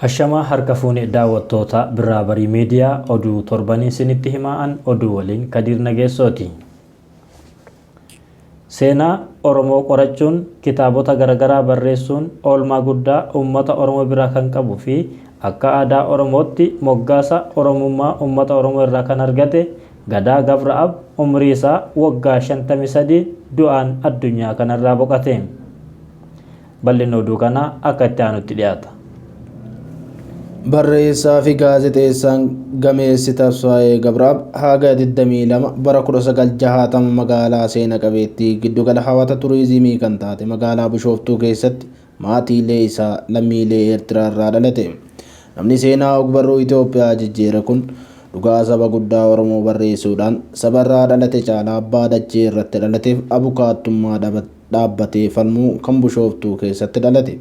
Ashamaa harka fuune daawwattoota Birraa Barii Miidiyaa oduu torbanii isinitti himaa an oduu waliin Kadiir Nageessooti. Seenaa Oromoo qorachuun kitaabota garagaraa barreessuun oolmaa guddaa uummata Oromoo biraa kan qabu fi akka aadaa Oromootti moggaasa Oromummaa uummata Oromoo irraa kan argate Gadaa Gabra'ab umrii isaa waggaa 53 du'aan addunyaa kanarraa boqate. Bal'inni oduu kanaa akka itti aanutti dhiyaata. Barreessaa fi gaazexeessaan gameessi Tasfaayee Gabraab haga 22 bara 1960 magaalaa seena qabeettii giddugala hawwata turizimii kan taate magaalaa Bishooftuu keessatti maatiilee isaa lammiilee Eertiraa irraa dhalate. Namni seenaa ogbarruu Itoophiyaa jijjiire kun dhugaa saba guddaa Oromoo barreessuudhaan sabarraa dhalate caalaa abbaa dachee irratti dhalateef abukaattummaa dhaabbatee falmuu kan Bishooftuu keessatti dhalate.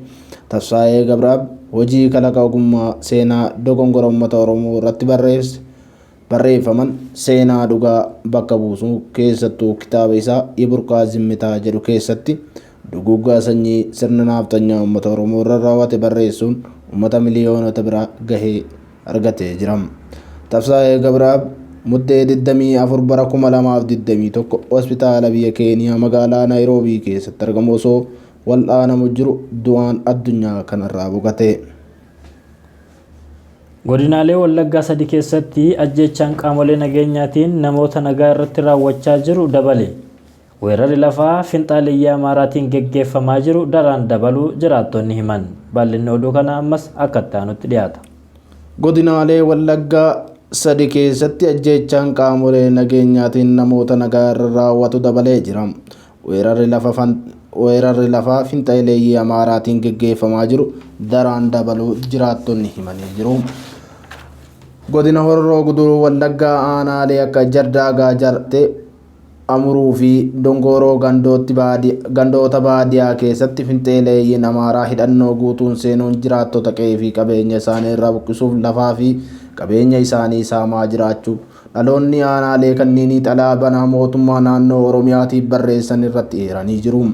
Tasfaayee Gabraab hojii kalaqa ogummaa seenaa dogongora uummata Oromoo irratti barreeffaman seenaa dhugaa bakka buusuu keessattuu kitaaba isaa Iburqaa Zimmitaa jedhu keessatti duguuggaa sanyii sirna naafxanyaa uummata Oromoo irra raawwate barreessuun uummata miliyoonota biraa gahee argatee jira. Tasfaayee Gabraab Muddee 24 bara 2021 hospitaala biyya Keeniyaa magaalaa Naayiroobii keessatti argamu osoo wal'aanamu jiru du'aan addunyaa kanarraa boqote. Godinaalee Wallaggaa sadi keessatti ajjeechaan qaamolee nageenyaatiin namoota nagaa irratti raawwachaa jiru dabale. Weerarri lafaa finxaaleyyii Amaaraatiin geggeeffamaa jiru daraan dabaluu jiraattonni himan. Bal'inni oduu kanaa ammas akka itti aanutti dhiyaata. Godinaalee Wallaggaa sadi keessatti ajjeechaan qaamolee nageenyaatiin namoota nagaa irra raawwatu dabalee jira. Weerarri lafaa finxaaleyyii Amaaraatiin geggeeffamaa jiru daraan dabaluu jiraattonni himanii jiru. Godina Horroo Guduruu Wallaggaa aanaalee akka Jardaagaa Jartee Amuruu fi Dongoroo gandoota baadiyaa keessatti finxeeleeyyiin Amaaraa hidhannoo guutuun seenuun jiraattota qe'ee fi qabeenya isaanii irraa buqqisuuf lafaa fi qabeenya isaanii saamaa jiraachuu dhaloonni aanaalee kanneenii xalaa banaa mootummaa naannoo Oromiyaatiif barreessan irratti eeranii jiru.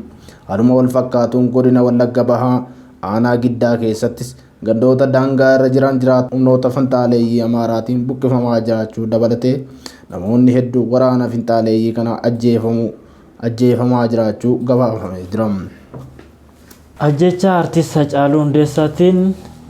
Haaluma wal fakkaatuun godina Wallagga Bahaa aanaa Giddaa keessattis gandoota daangaa irra jiran jiraatu humnoota finxaaleeyyii Amaaraatiin buqqifamaa jiraachuu dabalatee namoonni hedduu waraana finxaaleeyyii kana ajjeefamaa jiraachuu gabaafamee jira. Ajjeechaa Artiist Hacaaluu Hundeessaatiin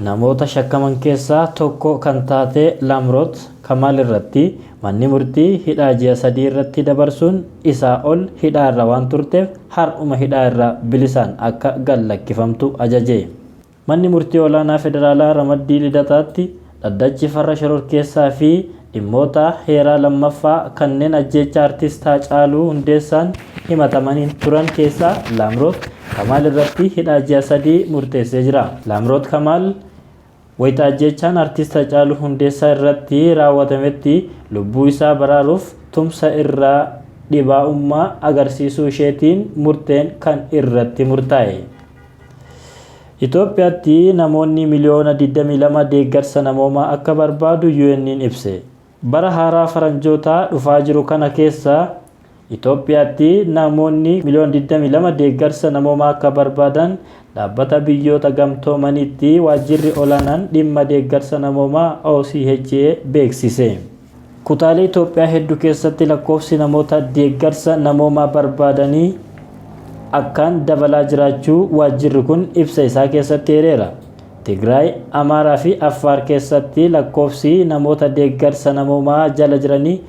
namoota shakkaman keessaa tokko kan taate Laamroot Kamaal irratti manni murtii hidhaa ji'a 3 irratti dabarsuun isaa ol hidhaa irra waan turteef har'uma hidhaa irraa bilisaan akka gad lakkifamtu ajaje. Manni Murtii Olaanaa Federaalaa Ramaddii Lidataatti dhaddachi farra shororkeessaa fi dhimmoota heeraa 2ffaa kanneen ajjeechaa Artist Haacaaluu Hundeessaan himatamanii turan keessaa Laamroot Kamaal irratti hidhaa ji'a 3 murteessee jira. Laamroot Kamaal wayita ajjeechaan Artist Hacaaluu Hundeessaa irratti raawwatametti lubbuu isaa baraaruuf tumsa irraa dhibaa'ummaa agarsiisuu isheetiin murteen kan irratti murtaa'e. Itoophiyaatti namoonni miliyoona 22 deeggarsa namoomaa akka barbaadu UN'n ibse. Bara haaraa faranjootaa dhufaa jiru kana keessa Itoophiyaatti namoonni miliyoona 22 deeggarsa namoomaa akka barbaadan Dhaabbata Biyyoota Gamtoomaniitti Waajjirri Olaanaan Dhimma Deeggarsa Namoomaa OCHA beeksise. Kutaalee Itoophiyaa heddu keessatti lakkoofsi namoota deeggarsa namoomaa barbaadanii akkaan dabalaa jiraachuu waajjirri kun ibsa isaa keessatti eereera. Tigraay, Amaaraa fi Affaar keessatti lakkoofsi namoota deeggarsa namoomaa jala jiranii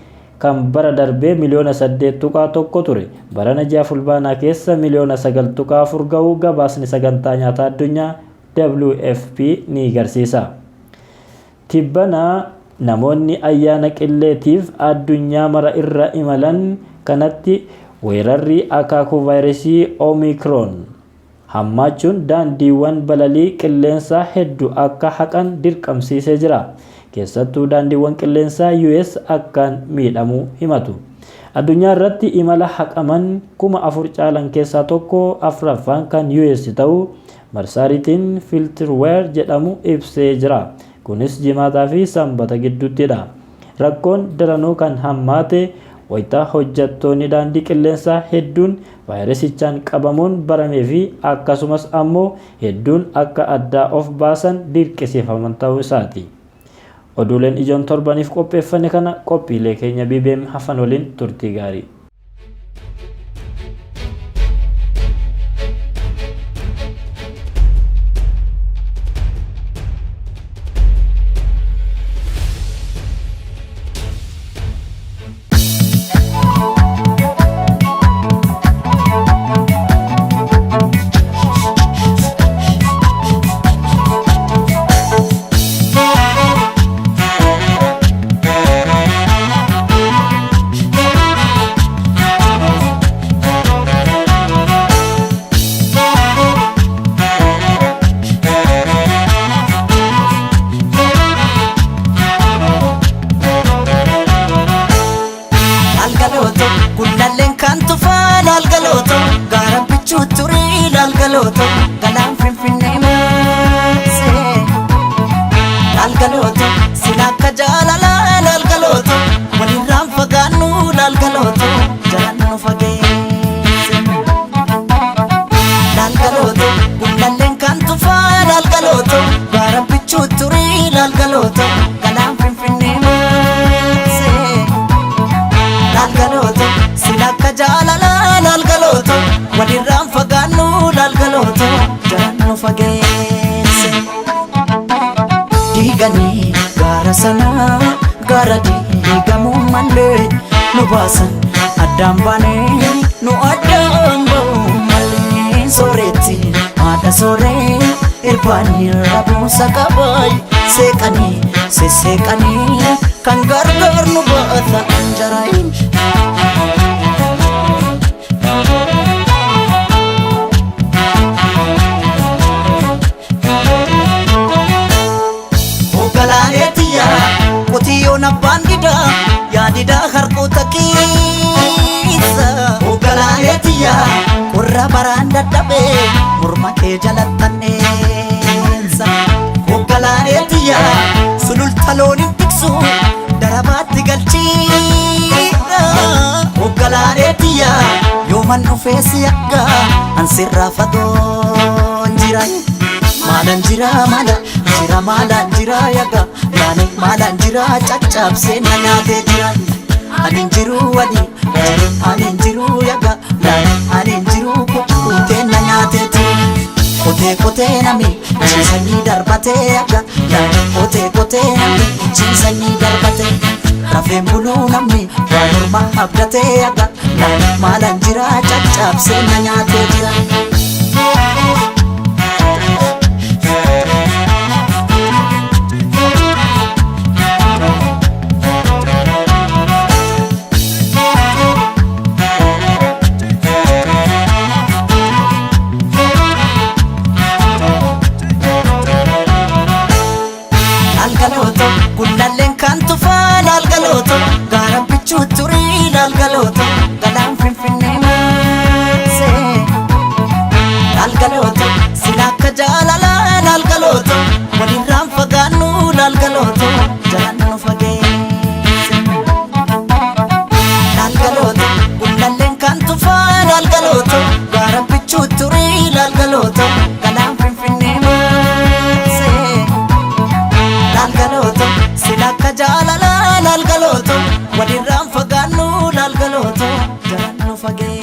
kan bara darbee miliyoona 8.1 ture barana ji'a Fulbaanaa keessa miliyoona 9.4 ga'uu gabaasni Sagantaa Nyaataa Addunyaa, WFP, ni garsiisa. Tibbana namoonni ayyaana Qilleetiif addunyaa mara irra imalan kanatti weerarri akaakuu vaayirasii Omikroon hammaachuun daandiiwwan balalii qilleensaa heddu akka haqan dirqamsiisee jira. Keessattuu daandiiwwan qilleensaa US akkaan miidhamuu himatu. Addunyaa irratti imala haqaman 4,000 caalan keessaa tokko afraffaan kan US ta'uu Marsaariitiin Filterware jedhamu ibsee jira. Kunis Jimaataa fi Sanbata gidduuttidha. Rakkoon daranuu kan hammaate Wayita hojjettoonni daandii qilleensaa hedduun vaayirasichaan qabamuun baramee fi akkasumas ammoo hedduun akka addaa of baasan dirqisiifaman ta'uu isaati. Oduuleen ijoon torbaniif qopheeffanne kana qophiilee keenya BBM hafan waliin turtii gaarii. Laalgalooto gullalleen kan tufaa laalgalooto gaara bichuu turii laalgalooto galaan finfinnee maasee. Laalgalooto sila akka jaalalaa laalgalooto walirraan fagaannu laalgalooto jalaan nu fageesse. Laalgalooto gullalleen kan tufaa laalgalooto gaara bichuu turii laalgalooto galaan finfinnee maasee. Laalgalooto sila akka jaalalaa laalgalooto walirraan fagaannu laalgalooto jalaan nu fageesse. Diiganii gaara sanaa gaara diigamuu malee nu baasan addaan baanee nu addaan ba'uu malee sooretti haadha sooree irbaanii rabuusa qabaay seeqanii sesseeqanii kan gargaar nu baata anjaraayin. Hoogganaalee qotiyyoon abbaan didaa yaadidaa harkoota keessa. Hoogganaalee qorra baraan dadhabee morma kee jalattanneessa. Hoogganaalee sululta looniin tiksu darabaatti galchiidha. Hoogganaalee yooman dhufee si akka ansirraa fagoon jira. Maalaan jira maala jira maalaan jira yaga yaani maalaan jira caccabsee na nyaatee jira. Ani jiru wali jiru ani jiru yaga yaani ani jiru kukkutee na nyaatee jira. Kotee kotee nami ciisanii darbatee yaga yaani kotee kotee nami ciisanii darbatee. Rafeen buluu namni waan morma abdatee yaga yaani maalaan jira caccabsee na nyaatee jira. Laalgalooto gullalleen kan tufaa laalgalooto gaara bichuu turii laalgalooto galaan finfinnee maasee. Laalgalooto sila akka jaalalaa laalgalooto walirraan fagaannu laalgalooto jalaan nu fageesse. Laalgalooto gullalleen kan tufaa laalgalooto gaara bichuu turii laalgalooto galaan finfinnee maasee. Laalgalooto sila akka jaalalaa laalgalooto walirraan fagaannu laalgalooto jalaan nu fageesse.